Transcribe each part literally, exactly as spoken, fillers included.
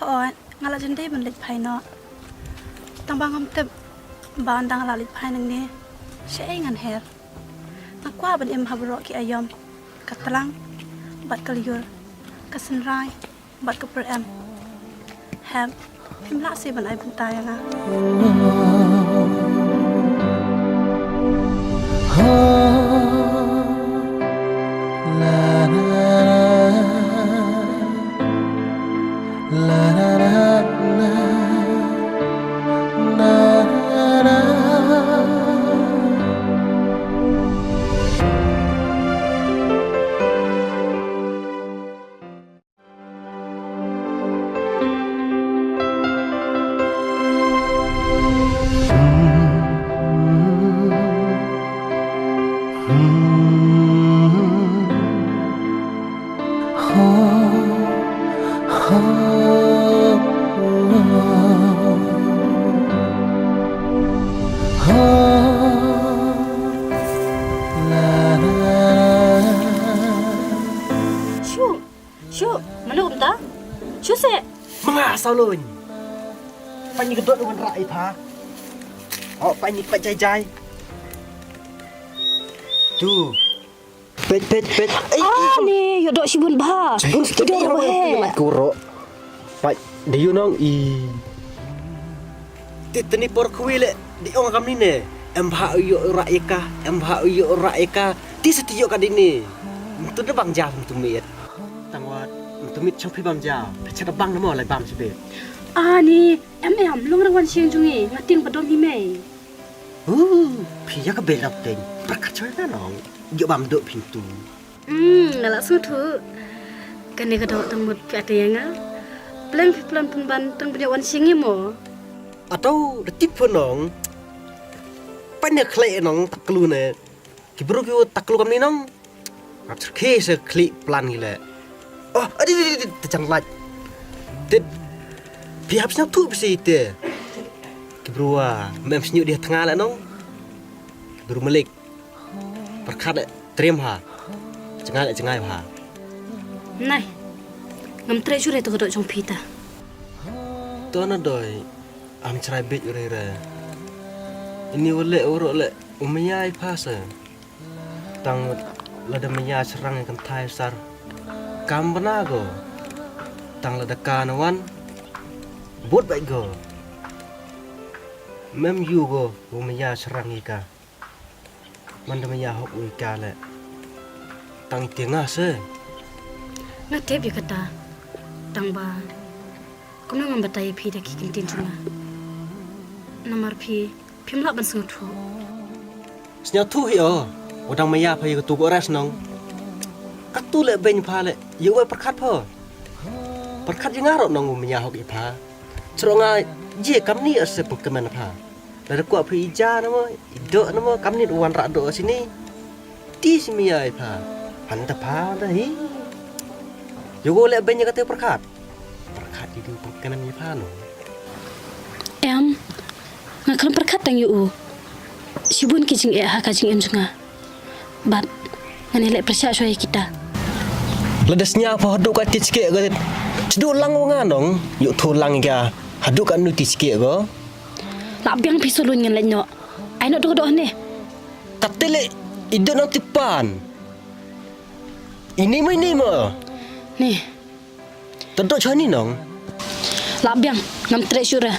Oi, nga la jin dei ban leit phai noh. Tang ba ngam tip ba ynda nga la leit phai nangne, shaei ngan her. Nga kwah ban im ha baroh ki aiom, ka tlang bad ka lyiur, ka synrai bad ka pyrem. Hep, phim lah shuh ban ai bynta ïa nga. Shu, shu, mano kumta? Shu se. Manga saw lun. Pait ni ka dot wan rah i pha. Oh, pait ni pait jai jai. Tu. Peit, peit, peit. Ei, ei, Ah, ei. Ni, ïoh doh shibun bha. Shibun Ki dor shibun bha, eh. Ngat kuro. Pait, dei ïoh nong i. Ti teni por khui le, di ong kam ni ne. Em bha ïoh rah ïa ka, em bha ïoh rah ïa ka. Ti sa ti ïoh ka di ni. Tu da bang ja tu mit. Tang wat, tu mit chang phi bam ja. Phi cha da bang na mo lai bam chi be. Ah, ni, em em, long rawan shing jung i, nga ting ba dom hi mei. Uh, phi ïa ka belap teng. Prakat choi na nong. Ïoh bam dok phi tu. Hmm, nga la sngewthuh. Kane ka dok tang mut phi ate ïa nga. Pleng phi plan pun ban tang bria wan sing ïa mo. Atau da tip pun nong. Pan ïa khlei nong taklu ne. Ki bru ki u taklu kam ni nong. Ngap cherkhe se khlieh plan ngi le. Oh, adi, adi, adi, te chan lait. Te, phi hap sngewthuh phi si te. Ki bru wa, mem sngewthuh di tnga le nong. Ki bru malik. Pyrkhat le, triem ha. Jngai le, jngai ha. Nai. Ngam trei shuh re to ka dok jong phi ta. To na doi, am chrai bit re re. Ini wale uro le, umyai pha se. Tang lada maya srang ïa kynthai sar. Kam bna go. Tang lada ka na wan. Bud bai go. Mem yu go, u maya srang ïa ka. Man da maya hok u ïa ka le. Tang ïa nga se. Nga tip ïa kata. Tang ba. Kumno ngam batai ïa phi da ki ktien jong nga. Namar phi Phim lah ban sngewthuh. Sngewthuh hi o. U dang maya pha ïa katu ko res nong. Katu le beiñ pha le. Ïa u pyrkhat pha. Pyrkhat ïa nga ruh nong u maya hok ïa pha. Chro nga ïa kamni ase pengkemen pha. Lada kwah phi ija namo, i dok namo, kamni u wan rak dok sini. Ti si maya ïa pha. Hanta pha hanta hi. Ïa u le beiñ ïa katu pyrkhat. Pyrkhat ïa u pengkemen ïa pha nong. Em, nga khlem pyrkhat tang ïa u. Shibun ki jingeh ha ka jingim jong nga. Bad, ngan ïaleh pyrshah shuwa ïa kita. Lada sñiaw pha haduh ka tichkeh ka. Chduh lang u nga nong, ïoh thu lang ka. Haduh ka nu tichkeh ka. Lah biang phi saloon ngan leit noh. Ai noh tu ka doh ne. Kate le, i dok nong tipan. Ini mo, ini mo. Ni. Tadok chani nong. Lah biang, ngam treh shuh re.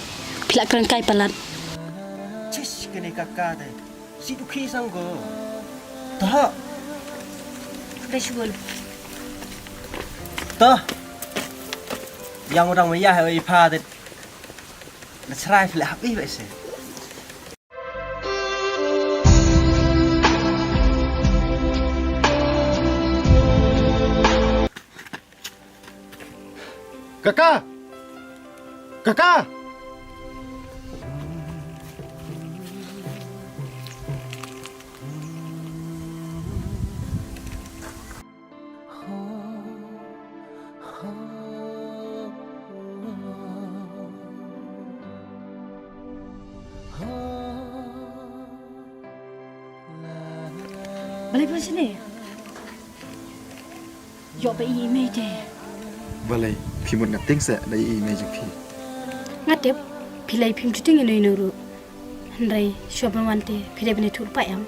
Phi lah kren kai palat. Chis kane kaka te. Si dukhi sang ko. Tah. Treh shuh. Tah. Yang orang maya hai pha te. Na chrai phi lah habis ba se. Kaka! Kaka! Balei pun sini? Ïoh ba i mei te. Balei phi mut nga tieng seh da i mei jong phi? Nga tip phi lei phim ju tieng ino ino ruh. Hynrei shuwa ban wan te phi dei ban ïathuh lypa em?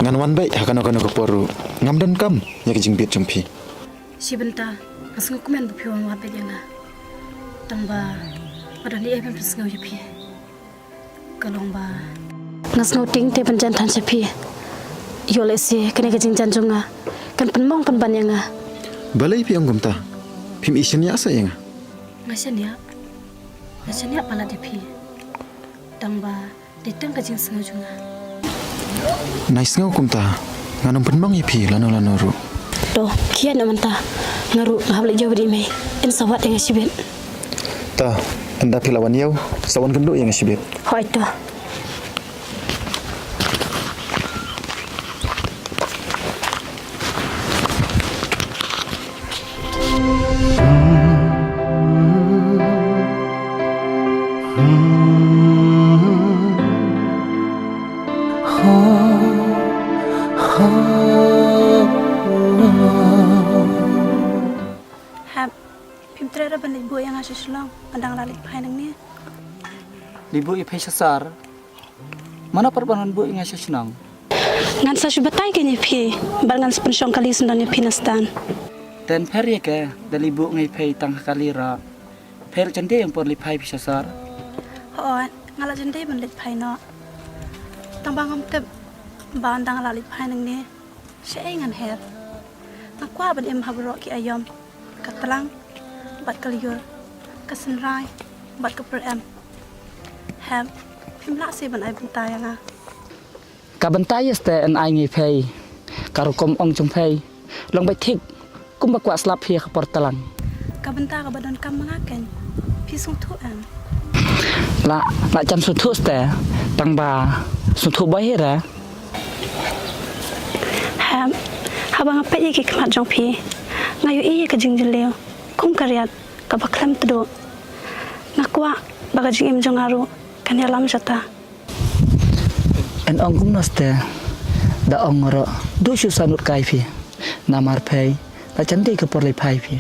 Ngan wan beit ha kano kano ka por ruh. Ngam donkam ïa ka jingbit jong phi. Shi bynta nga sngewkmen ba phi wan wad beit ïa nga. Tang ba nga don ei ei ban pynsngew ïa phi. Ka long ba nga sngew tieng te ban jan than sha phi. Ïoh lehse kane ka jingjan jong nga kan pynmong pynban ïa nga. Balei phi ong kumta? Phim i shaniah seh ïa nga? Nga shaniah. Nga shaniah palat ïa phi. Tang ba dei tang ka jingsngew jong nga. Nai sngew kumta, ngan ym pynmong ïa phi lano lano ruh. To, khie noh mynta. Nga ruh nga hap leit ïew bad i mei. Yn sa wad ïa nga shibit. To, ynda phi la wan ïew, sa wan kynduh ïa nga shibit. Hooid to. Hep, phim treh re ban leit buh ïa nga sha Shillong, nga dang lah leit phai nangne. Leit buh ïa phi sha sar? Mano pat ban wan buh ïa nga sha shnong? Ngan sa shu batai kein ïa phi, bad ngan sa pynshong kali syndon ïa phi na stand. Te pher ïa ka, da leit buh nga ïa phi tang ha kali ruh. Pher jan dei ym por leit phai phi sha sar? Hooid, nga la jan dei ban leit phai noh. Tang ba ngam tip ba ynda nga lah leit phai nangne, shaei ngan her. Nga kwah ban im ha baroh ki aïom, ka tlang bad ka lyiur, ka synrai bad ka pyrem. Hep, phim lah seh ban ai bynta ïa nga? Ka bynta ïa ste yn ai ngi phi, ka rukom ong jong phi long beit thik kumba kwah slap phi ha ka por tlang. Ka bynta kaba donkam ma nga kein, phi sngewthuh em? La, la jan sngewthuh ste, tang ba sngewthuh bha hi re. Hep, haba nga peit ïa ki khmat jong phi, nga ïohi ïa ka jingjylliew kum ka riat kaba khlem tduh. Nga kwah ba ka jingim jong nga ruh kan ïalam shata. Yn ong kumno ste, da ong ruh, duh shu sah nud kai phi. Namar phi la jan dei ka por leit phai phi.